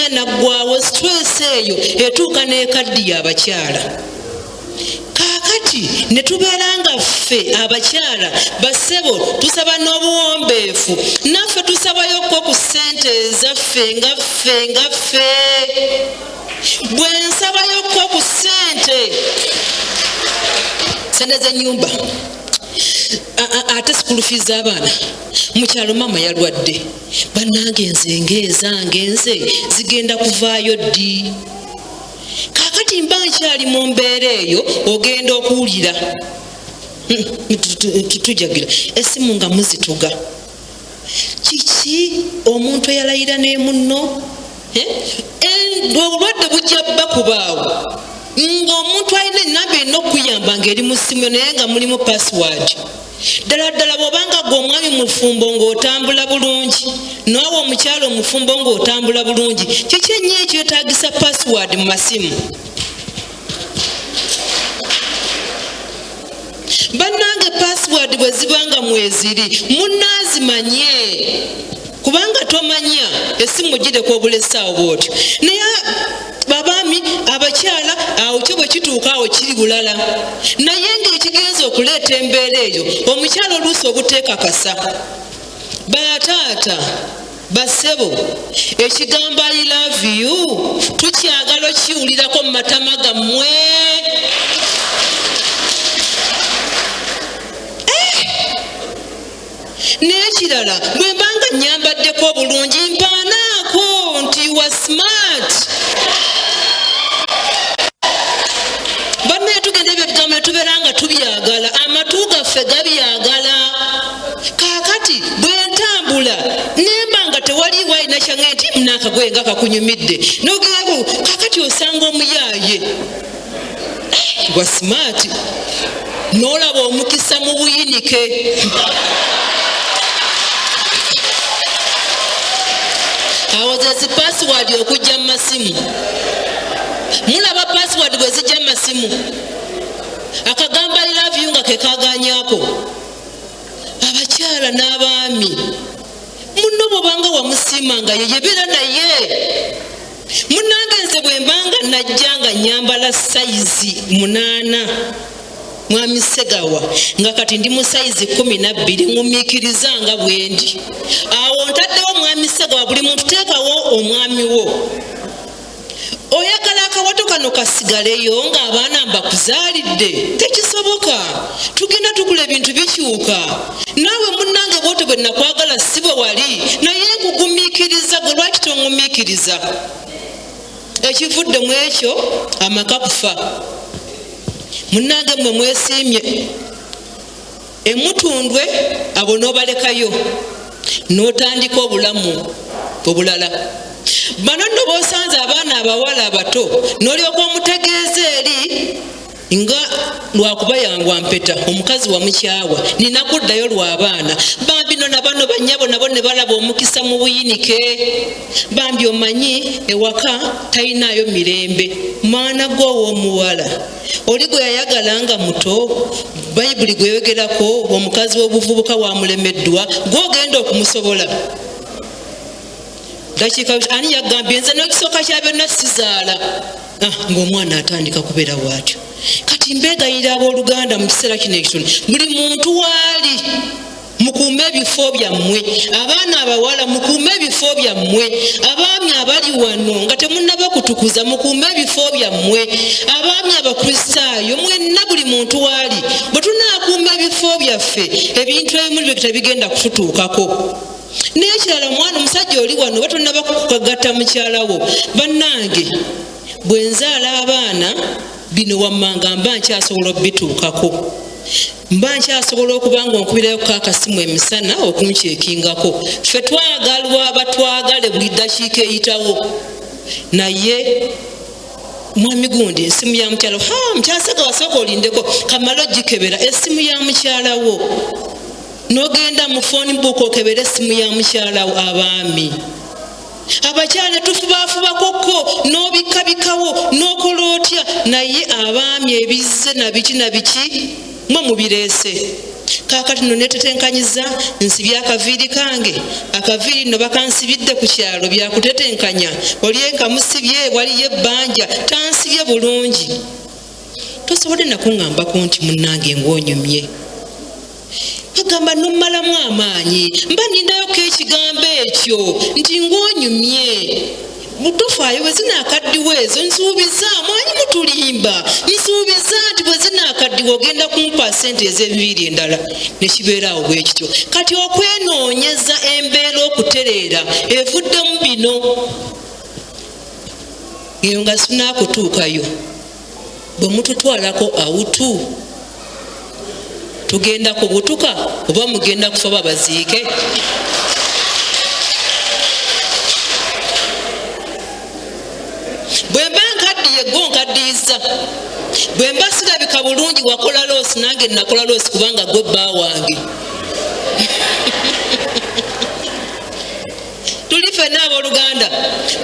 naggwawo. Stress eyo etuuka n'ekaddiya abakyala. Kaakati ne tubeera nga ffe abakyala, bassebo, tusaba n'obuwombeefu, naffe tusabayokko ku ssente ezaffe nga ffe nga ffe. Bwe nsabayokko ku ssente, sente z'ennyumba, ate school fees z'abaana, mukyalo maama yalwadde, bannange nze ng'ezange nze zigenda kuvaayo ddi? Kaakati mba nkyali mu mbeera eyo, ogenda okuwulira tujagira essimu nga muzituga. Kiki omuntu eyalayira ne munno? Obulwadde bujja bba kubaawo ng'omuntu alina enamba erina okuyamba ng'eri mu ssimu, naye nga mulimu password. Ddala ddala, bw'obanga gwe omwami mufumbo ng'otambula bulungi, naawe omukyalo omufumbo ng'otambula bulungi, kiki ennyo ekyetaagisa password mu masimu? Bannange, password bwe ziba nga mweziri, munaazimanye, kubanga tomanya essimu gireka obulesaawo bwotyo. Naye babaami, abakyala, awo kyo bwe kituuka awo kiri bulala. Naye ng'ekigenza okuleeta embeera eyo, omukyala oluusi obuteekakasa. Bataata, bassebo, ekigambo "I love you" tukyagala okiwulirako mu matama gammwe. Eh! N'ekirala, bwe mbanga nnyambaddeko obulungi, mpaanaako nti wa smart. Bannaye, tugenda ebyo ebigambo ne tubeera nga tubyagala, amatu gaffe gabyagala. Kaakati bwe ntambula nemba nga tewaliiwo alina kyange nti munaakagoye nga kakunyumidde, nogeraku. Kaakati osanga omuyaaye wa smart, n'olaba omukisa mu buyinike. Awo zezi password okujja mu masimu. Mulaba password bwe zijja mu masimu, akagamba "I love you" nga kekaganyako. Abakyala n'abaami, munno bwobanga wamusiima nga yeyebeera naye. Munange, nze bwe mbanga najja nga nyambala sayizi 8, mwami Segawa, nga kati ndi mu sayizi 12, ŋumiikiriza nga bwe ndi. Awo ntaddewo mwami Segawa. Buli muntu teekawo omwami wo. Oyagala akawato kano kasigaleyo ng'abaana mbakuzaalidde? Tekisoboka. Tugenda tukula, ebintu bikyuka. Naawe munnange, bwotyo bwe nakwagala si bwe wali, naye nkugumiikiriza. Gwe lwaki toŋumiikiriza? Ekivudde mu ekyo, amaka kufa. Munnange, mmwe mwesiimye emutundwe, abo n'obalekayo n'otandika obulamu obulala. Bano nno b'osanze abaana abawala abato, n'olyoka omutegeeza eri nga lwakuba yangwa mpeta, omukazi wamukyawa, nina kuddayo lw'abaana. Bambi no nabano bannyabo nabo ne balaba omukisa mu buyinike. Bambi, omanyi ewaka talinaayo mirembe. Mwana gwe ow'omuwala, oli gwe yayagala nga muto, Bayibuli gweyogerako, omukazi w'obuvubuka wamulemeddwa, gwogenda okumusobola dakiika? Ani yagambye nze n'ekisooka kya byonna sizaala? Ah, ng'omwana atandika kubeera bw'atyo. Kati mbeegayirira, abooluganda, mu kiseera kino ekitono, buli muntu waali mukuume ebifo byammwe. Abaana abawala, mukuume ebifo byammwe. Abaami abali wano nga temunnaba kutukuza, mukuume ebifo byammwe. Abaami Abakristaayo mwenna, buli muntu waali, bwe tunaakuuma ebifo byaffe, ebintu ebimu tebigenda kututuukako. N'ekirala, omwana omusajja oli wano, batonnaba kukagatta mukyalawo, bannange, bwe nzaala abaana, bino wammanga mba nkyasobola obituukako, mba nkyasobola okuba nga onkubirayo kakasimu emisana okunkyekingako. Ffe twagalwa batwagale buli ddakiika eyitawo. Naye mwami gundi, esimu ya mukyala, ha, mukyala wasooka olindeko kamale ogikebera esimu ya mukyalawo, n'ogenda mu phone book okebera esimu ya mukyalawo. Abaami, abakyala tufubaafubakokko, n'obikkabikawo, n'okola otya, naye abaami ebizze nabiki nabiki mwe mubireese. Kaakati nno neetetenkanyiza, nsibye akaviiri kange. Akaviiri nno bakansibidde ku kyalo byakutetenkanya, oli enkamusibye waliyo ebbanja, tansibye bulungi. Tosobodde nakuŋŋambako nti munnange ng'onyumye. Agamba nommalamu amaanyi, mba nindayoko ekigambo ekyo nti ng'onyumye. Tofaayo bwe zinaakaddiwa ezo, nsuubiza, mwanyi mutulimba, nsuubiza nti bwe zinaakaddiwa ogenda kumpa sente ez'enviiri endala, ne kibeera awo bwe kityo. Kati okwenoonyeza embeera okutereera evuddemu bino. Eyo nga sinaakutuukayo, bwe mututwalako awutu tugenda kubutuka oba mugenda kufa babaziike? Bwe mba nkaddiye gwo nkaddiyiza, bwe mba sirabika bulungi wakola loosi, nange nakola loosi kubanga gwe bba wange. Tuli ffenna abooluganda.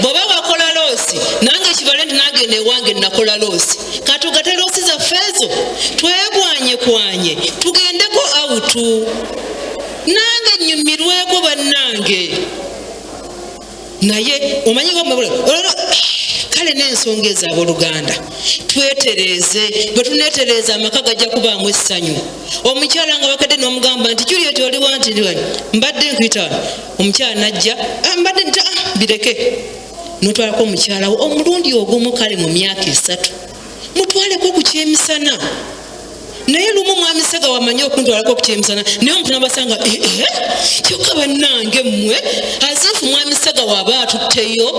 Bw'oba wakola loosi, nange kibale nti nange newange nakola loosi. Katugate loosi zaffe ezo, twegwanyekwanye, tugendeko awutu, nange nnyumirweko bannange. Naye omanyi kale n'ensonga ezo abooluganda, twetereeze. Bwe tuneetereeza amaka gajja kubaamu essanyu. Omukyala nga bakedde n'omugamba nti Juliet oliwa, nti mbadde nkuyita, omukyala najja, mbadde nti bireke. Notwalako omukyala wo omulundi ogumu kale mu myaka 3, mutwaleko ku kyemisana. Naye lumu mwami Ssegawa wamanyi okuntwalako ku kyemisana, naye omuntu nabasanga kyokka bannange mmwe azifu mwami Ssegawa aba atutteyo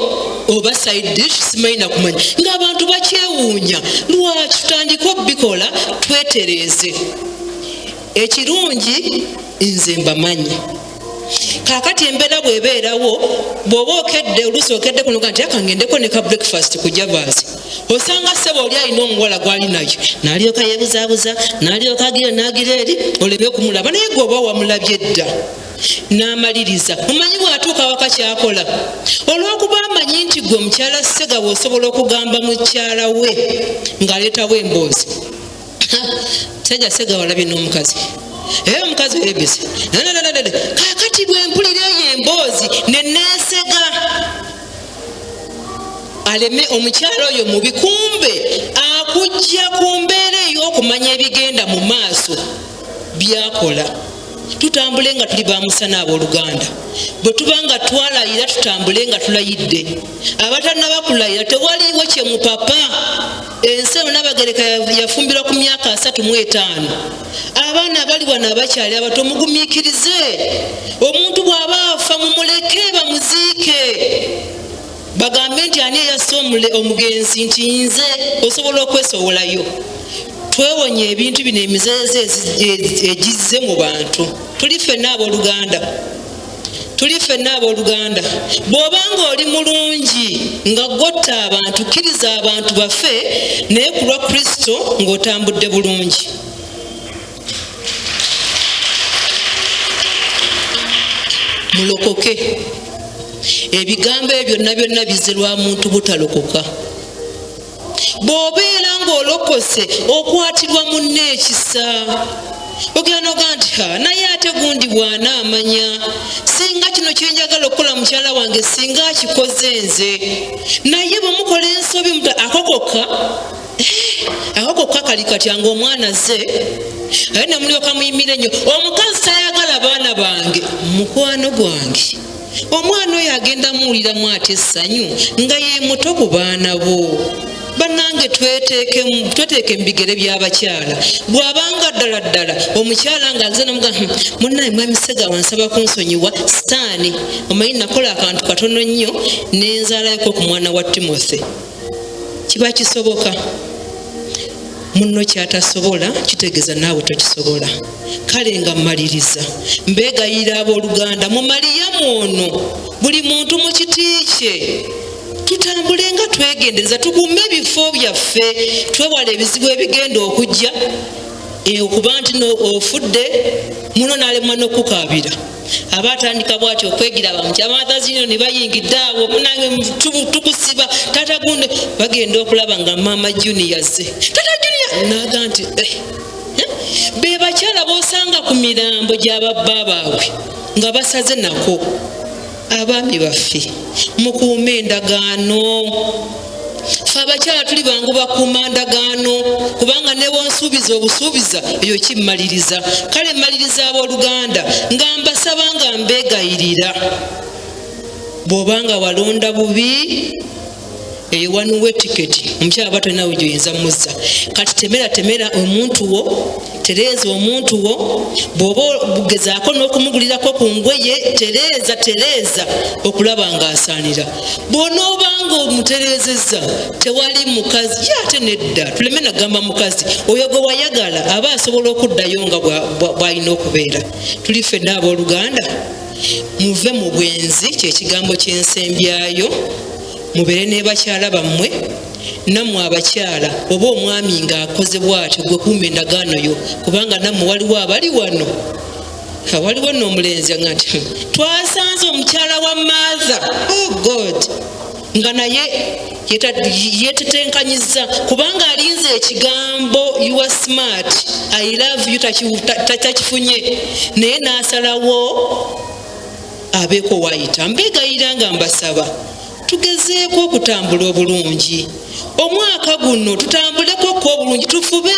oba side dish, simanyi nakumanya, ng'abantu bakyewuunya. Lwaki tutandike obikola? Twetereeze. Ekirungi nze mbamanyi. Kaakati embeera bw'ebeerawo, bw'oba okedde, oluusi okedde kunoga nti akangendeko ne ka breakfast ku Javas, osanga ssebo oli alina omuwala gw'ali naye, n'alyoka yeebuzaabuza, n'alyoka agira n'agira eri oleme okumulaba, naye gwe oba wamulabye dda. N'amaliriza, omanyi bw'atuuka waka kyakola, olw'okuba amanyi nti gwe mukyala Ssegawa osobola okugamba mukyala we ng'aleetawo emboozi. Sajja Ssegawa alabye n'omukazi, era omukazi oyebese. Kaakati bwe mpulira eyo emboozi ne neesega aleme omukyala oyo mubi, kumbe akujja ku mbeera ey'okumanya ebigenda mu maaso byakola. Tutambule nga tuli ba musana abooluganda. Bwe tuba nga twalayira, tutambule nga tulayidde. Abatannaba kulayira tewaliiwo kye mupapa. Ensi eno Nabagereka yafumbirwa ku myaka 35. Abaana abali wano abakyali abato mugumiikirize. Omuntu bw'aba afa mumuleke bamuziike, bagambe nti ani eyasse omugenzi, nti nze. Osobola okwesowolayo. Twewonye ebintu bino, emizeezo egizze mu bantu. Tuli ffenna abooluganda, tuli ffenna abooluganda. Bw'obanga oli mulungi nga gwotta abantu, kkiriza abantu bafe, naye ku lwa Kristo ng'otambudde bulungi. Mulokoke. Ebigambo ebyo byonna byonna bizze lwa muntu butalokoka. Bw'obeera ng'olokose, okwatirwa munne ekisa, ogenda n'ogamba nti ha, naye ate gundi bw'anaamanya singa kino kye njagala okukola mukyala wange singa akikoze nze. Naye bwe mukola ensobi, akokokka akokokka kali katya ng'omwana azze, aye namulyoka muyimire nnyo. Omukazi tayagala baana bange, mukwano gwange. Omwana oyo agenda muwuliramu atya essanyu nga ye muto ku baana bo? Bannange, tweteeke mu bigere by'abakyala. Bw'abanga ddala ddala omukyala ng'agize namuga, munnaye mwami Ssegawa nsaba kunsonyiwa, sitaani omanyi nakola akantu katono nnyo n'enzaalayoko ku mwana wa Timothy. Kiba kisoboka. Munno kyatasobola kitegeeza naawe tokisobola. Kale nga mmaliriza, mbeegayirira abooluganda mu Maliyamu ono, buli muntu mu kiti kye, tutambule nga twegendereza, tukuume ebifo byaffe, twewale ebizibu ebigenda okujja. Okuba nti no ofudde muno n'alemwa n'okukaabira, aba atandika bw'atyo okwegira bamukyamatazinyo ne bayingidde awo, munange tukusiba tata gundi, bagenda okulaba nga maama Junior azze. Tata Junior n'aga nti. Be bakyala b'osanga ku mirambo gy'ababba baabwe nga basaze nako. Abaami baffe, mukuume endagaano. Ffe abakyala tuli bangu bakuuma ndagaano, kubanga ne bw'onsuubiza obusuubiza eyo kimmaliriza. Kale mmaliriza abooluganda nga mbasaba nga mbeegayirira, bw'oba nga walonda bubi eyo wanuwa etiketi, omukyala aba tolina we gyoyinza muzza. Kati temera temera omuntu wo, tereeza omuntu wo, bw'oba ogezaako n'okumugulirako ku ngoye, tereeza tereeza okulaba ng'asaanira. Bw'onooba ng'omutereezezza, tewali mukazi ye ate nedda, tuleme nagamba mukazi oyo gwe wayagala aba asobola okuddayo nga bw'alina okubeera. Tuli ffenna abooluganda, muve mu bwenzi, kyekigambo ky'ensembyayo. Mubeere ne bakyala bammwe. Nammwe abakyala, oba omwami ng'akoze bw'atyo, gwe kuuma endagaano yo, kubanga nammwe waliwo abali wano. Waliwo nno omulenzi nga nti twasanze omukyala wa Martha, oh God, nga naye yetetenkanyizza kubanga alinze ekigambo you are smart, I love you, takifunye, naye n'asalawo abeeko waayita. Mbeegayira nga mbasaba tugezeeko okutambula obulungi omwaka guno, tutambuleko ko obulungi, tufube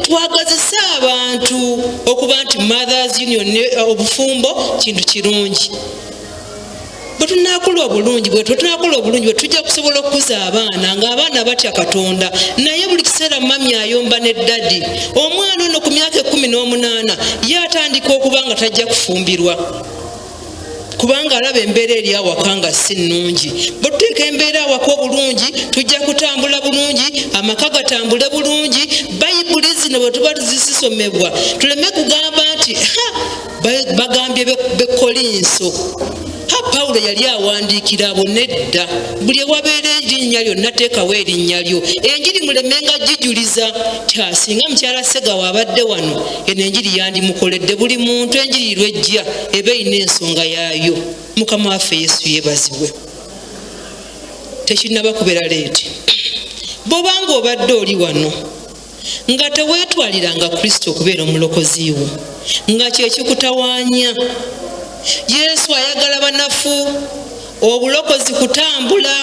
twagazise abantu okuba nti Mothers Union, obufumbo kintu kirungi. Bwe tunaakola obulungi, bwe tunaakola obulungi, bwe tujja kusobola okukuza abaana ng'abaana batya Katonda. Naye buli kiseera mummy ayomba ne daddy, omwana ono ku myaka 18 ye atandika okuba nga tajja kufumbirwa, kubanga alaba embeera eri awaka nga si nnungi. Bwe tuteeka embeera awaka obulungi, tujja kutambula bulungi, amaka gatambule bulungi. Bayibuli zino bwe tuba tuzisomebwa, tuleme kugamba nti bagambye Bekolinso, ha Pawulo yali awandiikira abo. Nedda, buli ewabeera erinnya lyonna teekawo erinnya lyo. Enjiri mulemenga gijuliza kyasinga mukyala Segawa abadde wano, eno enjiri yandimukoledde. Buli muntu enjiri lwejja eba erina ensonga yaayo. Mukama waffe Yesu yeebazibwe. Tekinnaba kubeera late. Bw'obanga obadde oli wano nga teweetwaliranga Kristo okubeera omulokozi wo, nga kyekikutawaanya, Yesu ayagala banafu. Obulokozi kutambula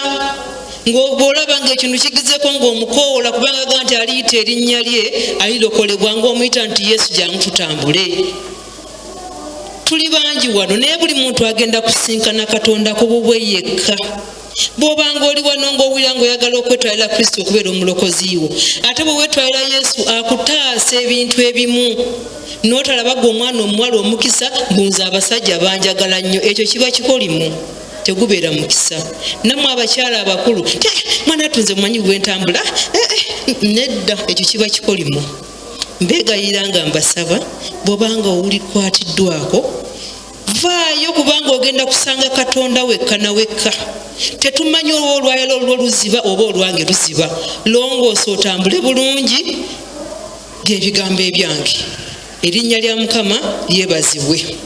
ng'olaba ng'ekintu kigizeko ng'omukoowola, kubanga ga nti aliyita erinnya lye alirokolebwa, ng'omuyita nti Yesu jangu tutambule. Tuli bangi wano, naye buli muntu agenda kusinkana Katonda ku bubwe yekka. Bw'obanga oli wano ng'owulira ng'oyagala okwetwalira Kristo okubeera omulokozi wo, ate bwe weetwalira Yesu akutaasa ebintu ebimu n'otalaba gwe omwana omuwala omukisa mbunze abasajja banjagala nnyo, ekyo kiba kikolimu, tegubeera mukisa. Nammwe abakyala abakulu, mwana atunze mumanyi bwentambula, nedda, ekyo kiba kikolimu. Mbeegayira nga mbasaba, bw'obanga owulikwatiddwako, vaayo, kubanga ogenda kusanga Katonda wekka na wekka. Tetumanyi oba olwayala olwo luziba oba olwange luziba. Longoosa otambule bulungi. Byebigambo ebyange. Erinnya lya Mukama lyebazibwe.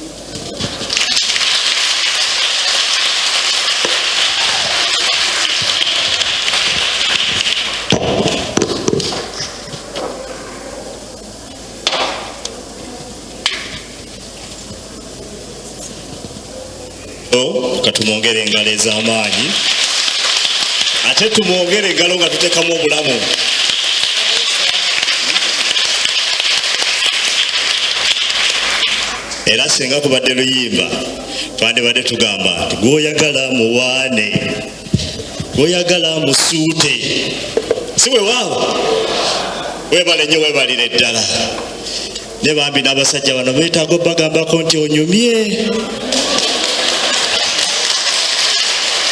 Katumwongere engalo ez'amaanyi, ate tumwongere engalo nga tuteekamu obulamu. Era singa kubadde luyimba, twandibadde tugamba nti gwoyagala muwaane, gwoyagala musuute, si weewaawo. Weebale nnyo, weebalire ddala. Ne bambi n'abasajja bano beetaaga obagambako nti onyumye,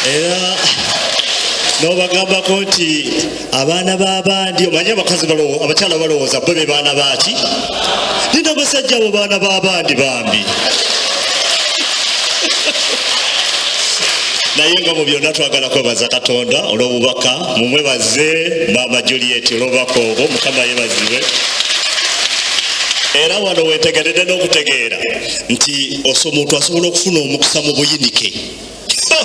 era n'obagambako nti abaana b'abandi. Omanyi abakazi, abakyala balowooza bo be baana baaki, nina abasajja abo baana b'abandi bambi. Naye nga mu byonna twagala kwebaza Katonda olw'obubaka. Mumwebaze Maama Juliet olw'obubaka obwo. Mukama yebazibwe. Era wano wetegeredde n'okutegeera nti omuntu asobola okufuna omukisa mu buyinike.